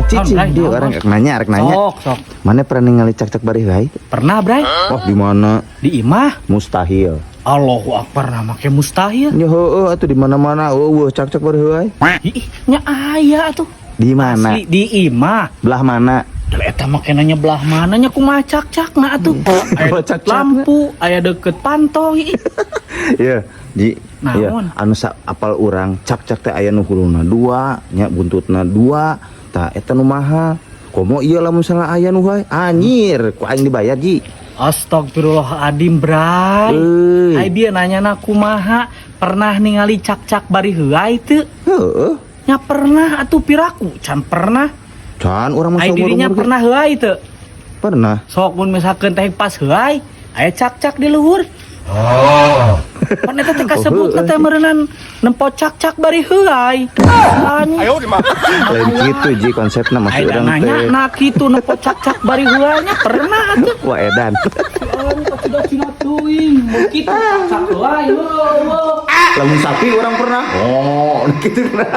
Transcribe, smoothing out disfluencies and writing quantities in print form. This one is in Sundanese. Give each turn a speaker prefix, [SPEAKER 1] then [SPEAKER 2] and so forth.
[SPEAKER 1] Cicing
[SPEAKER 2] Bray,
[SPEAKER 1] dia
[SPEAKER 2] naon,
[SPEAKER 1] orang
[SPEAKER 2] naon?
[SPEAKER 1] rek nanya, rek nanya.
[SPEAKER 2] Sok, sok.
[SPEAKER 1] Mana pernah ningali cakcak bari heureuy?
[SPEAKER 2] Pernah, Bray.
[SPEAKER 1] Wah, di mana?
[SPEAKER 2] Di imah.
[SPEAKER 1] Mustahil.
[SPEAKER 2] Allahu Akbar, nah make mustahil.
[SPEAKER 1] Ya heueuh atuh, di mana-mana euweuh cakcak bari heureuy.
[SPEAKER 2] Ih, nya aya atuh.
[SPEAKER 1] Di mana?
[SPEAKER 2] Asli di imah.
[SPEAKER 1] Belah mana?
[SPEAKER 2] Dah, eta make nanya belah mana nya, kumaha cakcakna atuh? Aya
[SPEAKER 1] Kumaha
[SPEAKER 2] deket
[SPEAKER 1] cakcakna?
[SPEAKER 2] lampu, aya deket panto, ih.
[SPEAKER 1] Iya, Ji. Iya,
[SPEAKER 2] Naon?
[SPEAKER 1] Anu sa apal urang cakcak teh aya nu huluna dua, nya buntutna dua. Tah, eta nu mahal. Komo ieu lamun salah aya nu heureuy, anjir, ku aing dibayar, Ji.
[SPEAKER 2] Astagfirullahaladzim, Bray.
[SPEAKER 1] Euy.
[SPEAKER 2] Ai dia nanya na kumaha pernah ningali cakcak bari heureuy teu?
[SPEAKER 1] Heeh.
[SPEAKER 2] Nya pernah atuh, piraku can pernah.
[SPEAKER 1] Can urang mah
[SPEAKER 2] Ai dirinya
[SPEAKER 1] saumur-umur ge.
[SPEAKER 2] Pernah heureuy teu?
[SPEAKER 1] Pernah.
[SPEAKER 2] Sok mun misalkeun teh pas heureuy aya cakcak di luhur. Oh. Pan eta teh kasebutna teh meureunan nempo cakcak bari heureuy. Anjing.
[SPEAKER 1] Lain gitu, Ji, konsepna
[SPEAKER 2] Ai
[SPEAKER 1] masih
[SPEAKER 2] da
[SPEAKER 1] urang
[SPEAKER 2] nanya
[SPEAKER 1] teh.
[SPEAKER 2] Na kitu nempo cakcak bari heureuy nya pernah atuh.
[SPEAKER 1] Wah, edan.
[SPEAKER 2] Sudah cina teuing, mun kitu cakcak heureuy. Heueuh.
[SPEAKER 1] Lamun sapi urang pernah. Oh, gitu pernah.